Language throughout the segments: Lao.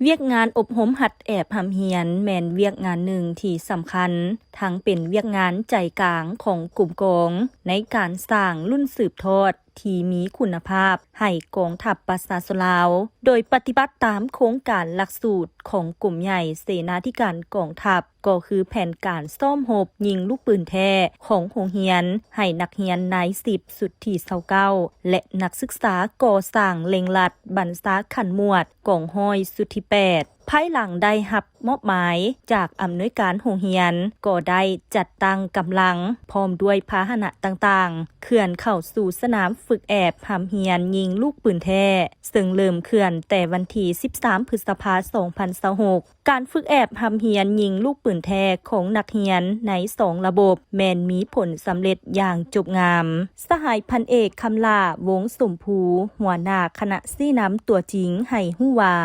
ວຽກງານອົບຮົມຫັດແອບຮ່ຳຮຽນແມ່ນວຽກງານໜຶ່ງທີ່ສຳຄັນ, ທັງເປັນວຽກງານໃຈກາງຂອງກົມກອງໃນການສ້າງລຸ້ນສືບທອດທີ່ມີຄຸນນະພາບໃຫ້ກອງທັບປະຊາຊົນລາວ, ໂດຍປະຕິບັດຕາມໂຄງການຫຼັກສູດຂອງກົມໃຫຍ່ເສນາທິການກອງທັບ, ກໍຄືແຜນການຊ້ອມຮົບຍິງລູກປືນແທ້ຂອງໂຮງຮຽນ ໃຫ້ນັກຮຽນນາຍສິບຊຸດທີຊາວເກົ້າ ແລະ ນັກສຶກສາກໍ່ສ້າງເລັ່ງລັດບັນຊາຂັ້ນໝວດກອງຮ້ອຍຊຸດທີແປດ. ພາຍຫຼັງໄດ້ຮັບມອບໝາຍຈາກອຳນວຍການໂຮງຮຽນ, ກໍໄດ້ຈັດຕັ້ງກຳລັງພ້ອມດ້ວຍພາຫະນະຕ່າງໆ ເຄື່ອນເຂົ້າສູ່ສະໜາມຝຶກແອບຮ່ຳຮຽນຍິງລູກປືນແທ້, ເຊິ່ງເລີ່ມເຄື່ອນແຕ່ວັນທີສິບສາມ ພຶດສະພາ ສອງພັນຊາວຫົກ. ການຝຶກແອບຮ່ຳຮຽນຍິງລູກປືນແທ້ຂອງນັກຮຽນໃນສອງລະບົບແມ່ນມີຜົນສຳເລັດຢ່າງຈົບງາມ. ສະຫາຍພັນເອກ ຄຳຫຼ້າ ວົງສົມພູ ຫົວໜ້າຄະນະຊີ້ນຳຕົວຈິງໃຫ້ຮູ້ວ່າ,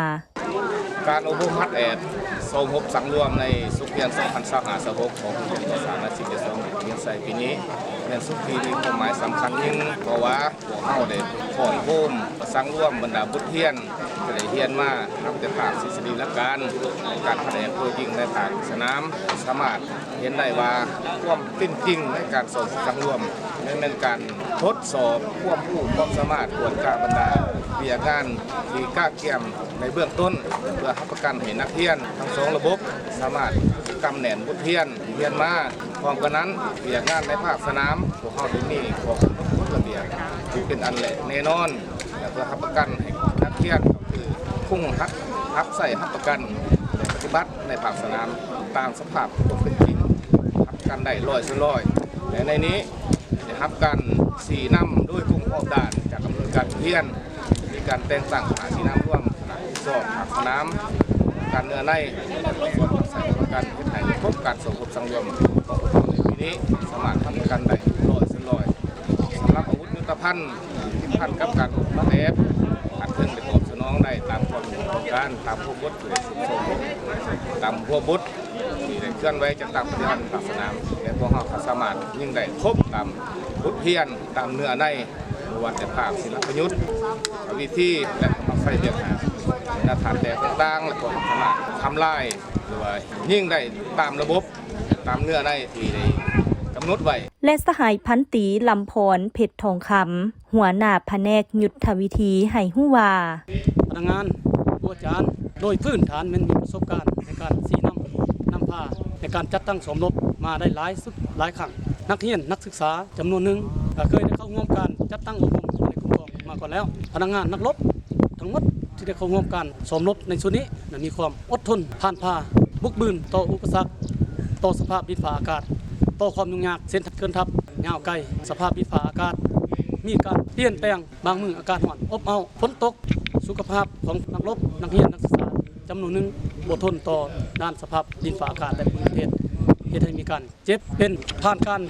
ການອົບຮົມຫັດແອບ ຊ້ອມຮົບສັງລວມໃນສົກຮຽນ ສອງພັນຊາວຫ້າ ຊາວຫົກ ຂອງໂຮງຮຽນປະຊານາຊິກເຂດສອງ ຮຽນໄຊປີນີ້ ແມ່ນສຸດທີ່ມີຄວາມໝາຍສຳຄັນຍິ່ງ, ເພາະວ່າພວກເຮົາໄດ້ຄ້ອນໂຮມສັງລວມບັນດາບົດຮຽນ ທີ່ໄດ້ຮຽນມາ ນັບແຕ່ພາກທິດສະດີຫຼັກການ, ການພັດແອບໂຕຈິງໃນພາກສະໜາມ ສາມາດເຫັນໄດ້ວ່າຄວາມເປັນຈິງໃນການສອບສັງລວມ ແມ່ນ ແມ່ນການທົດສອບຄວາມຮູ້ຄວາມສາມາດ, ກວດກາບັນດາວຽກງານທີ່ກະກຽມໃນເບື້ອງຕົ້ນ ເພື່ອຮັບປະກັນໃຫ້ນັກຮຽນທັງສອງລະບົບສາມາດກຳແໜ້ນບົດຮຽນທີ່ຮຽນມາ. ພ້ອມກັນນັ້ນ, ວຽກງານໃນພາກສະໜາມ ພວກເຮົາໄດ້ມີຂໍ້ກຳນົດກົດລະບຽບທີ່ເປັນອັນແນ່ນອນ ແລະ ເພື່ອຮັບປະກັນໃຫ້ນັກຮຽນ ຄືຄົງຮັບ ຮັບໃຊ້ ຮັບປະກັນ ແລະ ປະຕິບັດໃນພາກສະໜາມ ຕາມສະພາບຄວາມເປັນຈິງ ຮັບປະກັນໄດ້ຮ້ອຍສ່ວນຮ້ອຍ ແລະ ໃນນີ້ໄດ້ຮັບການຊີ້ນຳໂດຍກົມຮອບດ້ານຈາກອຳນວຍການໂຮງຮຽນ, ມີການແຕ່ງຕັ້ງຄະນະຊີ້ນຳລວມ, ຄະນະຮັບຜິດຊອບພາກສະໜາມ, ການເນື້ອໃນ ແລະ ປະກອບໃສ່ປະກັນເຮັດໃຫ້ລະບົບການສອບ ສັງລວມຂອງພວກເຮົາໃນປີນີ້ສາມາດຮັບປະກັນໄດ້ຮ້ອຍສ່ວນຮ້ອຍ. ສຳລັບອາວຸດຍຸດທະພັນທີ່ພັນກັບການອອກແບບ ອາດເຖິງໄດ້ຕອບສະໜອງໄດ້ຕາມຄວາມຕ້ອງການ, ຕາມຫົວບົດທີ່ໄດ້ຝຶກຊ້ອມ, ຕາມຫົວບົດທີ່ໄດ້ເຄື່ອນໄຫວຈັດຕັ້ງປະຕິບັດພາກສະໜາມ ແລະ ພວກເຮົາກໍສາມາດຍິງໄດ້ຄົບຕາມບົດຮຽນ, ຕາມເນື້ອໃນ ບໍ່ວ່າແຕ່ພາກສິລະປະຍຸດ, ວິທີ ແລະ ກຳລັງໃຊ້ວຽກງານ, ແນວທາດແຕກຕ່າງໆ ແລະ ພວກເຮົາສາມາດທຳລາຍ ຫຼືວ່າຍິງໄດ້ຕາມລະບົບ ຕາມເນື້ອໃນທີ່ໄດ້ກຳນົດໄວ້. ແລະ ສະຫາຍພັນຕີ ລຳພອນ ເພັດທອງຄຳ ຫົວໜ້າພະແນກຍຸດທະວິທີ ໃຫ້ຮູ້ວ່າ, ພະນັກງານ ຄູອາຈານ ໂດຍພື້ນຖານແມ່ນມີປະສົບການໃນການຊີ້ນຳ ນຳພາໃນການຈັດຕັ້ງຊ້ອມຮົບມາໄດ້ຫຼາຍສຸດຫຼາຍຄັ້ງ. ນັກຮຽນ ນັກສຶກສາຈຳນວນໜຶ່ງກໍເຄີຍໄດ້ເຂົ້າຮ່ວມການຈັດຕັ້ງອົບຮົມໃນກົມກອງມາກ່ອນແລ້ວ. ພະນັກງານ ນັກລົບ ທັງໝົດທີ່ໄດ້ເຂົ້າຮ່ວມການຊ້ອມຮົບໃນຊຸດນີ້ ນັ້ນມີຄວາມອົດທົນຜ່ານຜ່າ, ບຸກບືນຕໍ່ອຸປະສັກ, ຕໍ່ສະພາບດິນຟ້າອາກາດ, ຕໍ່ຄວາມຫຍຸ້ງຍາກເສັ້ນເຄື່ອນທັບຍາວໄກ, ສະພາບດິນຟ້າອາກາດມີການປ່ຽນແປງ, ບາງມື້ອາກາດຮ້ອນອົບເອົາ, ຝົນຕົກ, ສຸຂະພາບຂອງນັກລົບ, ນັກຮຽນ, ນັກສຶກສາຈຳນວນໜຶ່ງບໍ່ທົນຕໍ່ດ້ານສະພາບດິນຟ້າອາກາດ ແລະ ພູມິປະເທດ, ເຮັດໃຫ້ມີການ ເຈັບເປັນ. ຜ່ານການ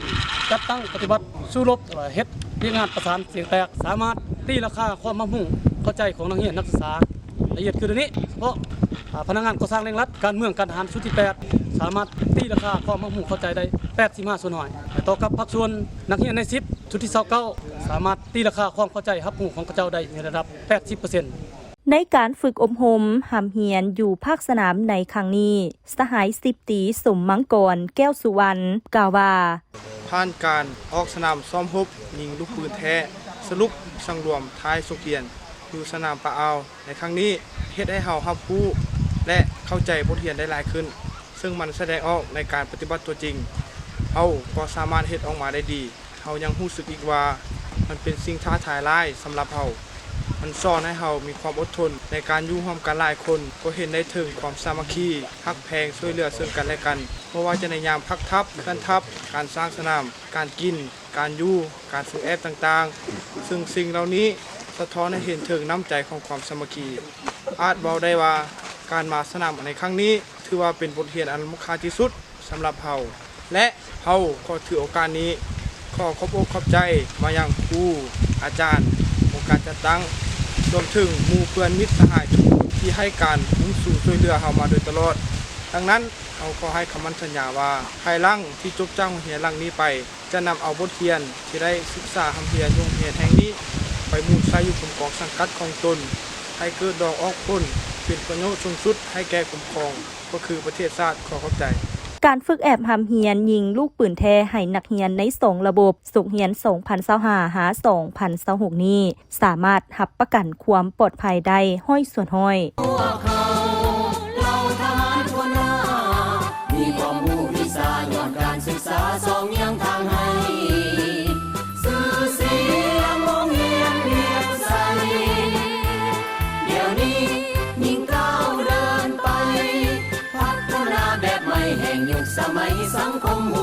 ຈັດຕັ້ງປະຕິບັດສູ້ລົບ ເຮັດວຽກງານປະສານສຽງແຕກ ສາມາດຕີລາຄາຄວາມຮັບຮູ້ເຂົ້າໃຈຂອງນັກຮຽນນັກສຶກສາລະອຽດຄືດຽວນີ້. ສະເພາະ ອາ ພະນັກງານກໍ່ສ້າງເລັ່ງລັດ ການເມືອງ ການທະຫານຊຸດທີແປດ ສາມາດຕີລາຄາຄວາມຮັບຮູ້ເຂົ້າໃຈໄດ້ແປດສິບຫ້າສ່ວນຮ້ອຍ. ແລະ ຕໍ່ກັບພາກສ່ວນນັກຮຽນໃນສິບ ຊຸດທີຊາວເກົ້າ ສາມາດຕີລາຄາຄວາມເຂົ້າໃຈຮັບຮູ້ຂອງເຂົາເຈົ້າໄດ້ໃນລະດັບແປດສິບເປີເຊັນ. ໃນການຝຶກອົບຮົມຮ່ຳຮຽນຢູ່ພາກສະໜາມໃນຄັ້ງນີ້, ສະຫາຍສິບຕີ ສົມມັງກອນ ແກ້ວສຸວັນ ກ່າວວ່າ, ຜ່ານການອອກສະໜາມຊ້ອມຮົບຍິງລູກປືນແທ້ ສະຫຼຸບສັງລວມທ້າຍສົກຮຽນຢູ່ສະໜາມປາອ່າວໃນຄັ້ງນີ້ ເຮັດໃຫ້ເຮົາຮັບຮູ້ ແລະ ເຂົ້າໃຈບົດຮຽນໄດ້ຫຼາຍຂຶ້ນ, ເຊິ່ງມັນສະແດງອອກໃນການປະຕິບັດຕົວຈິງ, ເຮົາກໍສາມາດເຮັດອອກມາໄດ້ດີ. ເຮົາຍັງຮູ້ສຶກອີກວ່າ ມັນເປັນສິ່ງທ້າທາຍຫຼາຍສຳລັບເຮົາ. ມັນສອນໃຫ້ເຮົາມີຄວາມອົດທົນໃນການຢູ່ຮ່ວມກັນຫຼາຍຄົນ, ກໍເຫັນໄດ້ເຖິງຄວາມສາມັກຄີ, ຮັກແພງ, ຊ່ວຍເຫຼືອເຊິ່ງກັນແລະກັນ, ບໍ່ວ່າຈະໃນຍາມພັກທັບ, ເຄື່ອນທັບ, ການສ້າງສະໜາມ, ການກິນ, ການຢູ່, ການຝຶກແອບຕ່າງໆ, ເຊິ່ງສິ່ງເຫຼົ່ານີ້ສະທ້ອນໃຫ້ເຫັນເຖິງນ້ຳໃຈຂອງຄວາມສາມັກຄີ. ອາດເວົ້າໄດ້ວ່າ ການມາສະໜາມໃນຄັ້ງນີ້ ຖືວ່າເປັນບົດຮຽນອັນມີຄ່າທີ່ສຸດສຳລັບເຮົາ ແລະ ເຮົາກໍຖືໂອກາດນີ້ ຂໍຂອບອົກຂອບໃຈມາຍັງຄູອາຈານ ອົງການຈັດຕັ້ງ ລວມເຖິງໝູ່ເພື່ອນມິດສະຫາຍທຸກຄົນທີ່ໃຫ້ການອຸ້ມຊູຊ່ວຍເຫຼືອເຮົາມາໂດຍຕະຫຼອດ. ດັ່ງນັ້ນ, ເຮົາຂໍໃຫ້ຄຳໝັ້ນສັນຍາວ່າ ພາຍຫຼັງທີ່ຈົບຈາກໂຮງຮຽນຫຼັງນີ້ໄປ, ຈະນຳເອົາບົດຮຽນທີ່ໄດ້ສຶກສາຮ່ຳຮຽນຢູ່ໂຮງຮຽນແຫ່ງນີ້ ໄປໝູນໃຊ້ຢູ່ກົມກອງສັງກັດຂອງຕົນ ໃຫ້ເກີດດອກອອກຜົນ ເປັນປະໂຫຍດສູງສຸດໃຫ້ແກ່ຄຸ້ມຄອງ ກໍຄືປະເທດຊາດ. ຂໍຂອບໃຈ. ການຝຶກແອບຮ່ຳຮຽນຍິງລູກປືນແທ້ໃຫ້ນັກຮຽນໃນສອງລະບົບ ສົກຮຽນສອງພັນຊາວຫ້າ ຫາ ສອງພັນຊາວຫົກນີ້ ສາມາດຮັບປະກັນຄວາມປອດໄພໄດ້ຮ້ອຍສ່ວນຮ້ອຍ. ພວກເຮົາເຫຼົ່າທະຫານຫົວໜ້າ ມີຄວາມຮູ້ວິຊາຍ້ອນການສຶກສາສ່ອງແຍງທາງໃຫ້ ຊື່ສຽງໂຮງຮຽນຮຽນໃສ ດຽວນີ້ຍິ່ງກ້າວເດີນໄປ ພັດທະນາແບບໃໝ່ແຫ່ງຍຸກສະໄໝສັງຄົມ.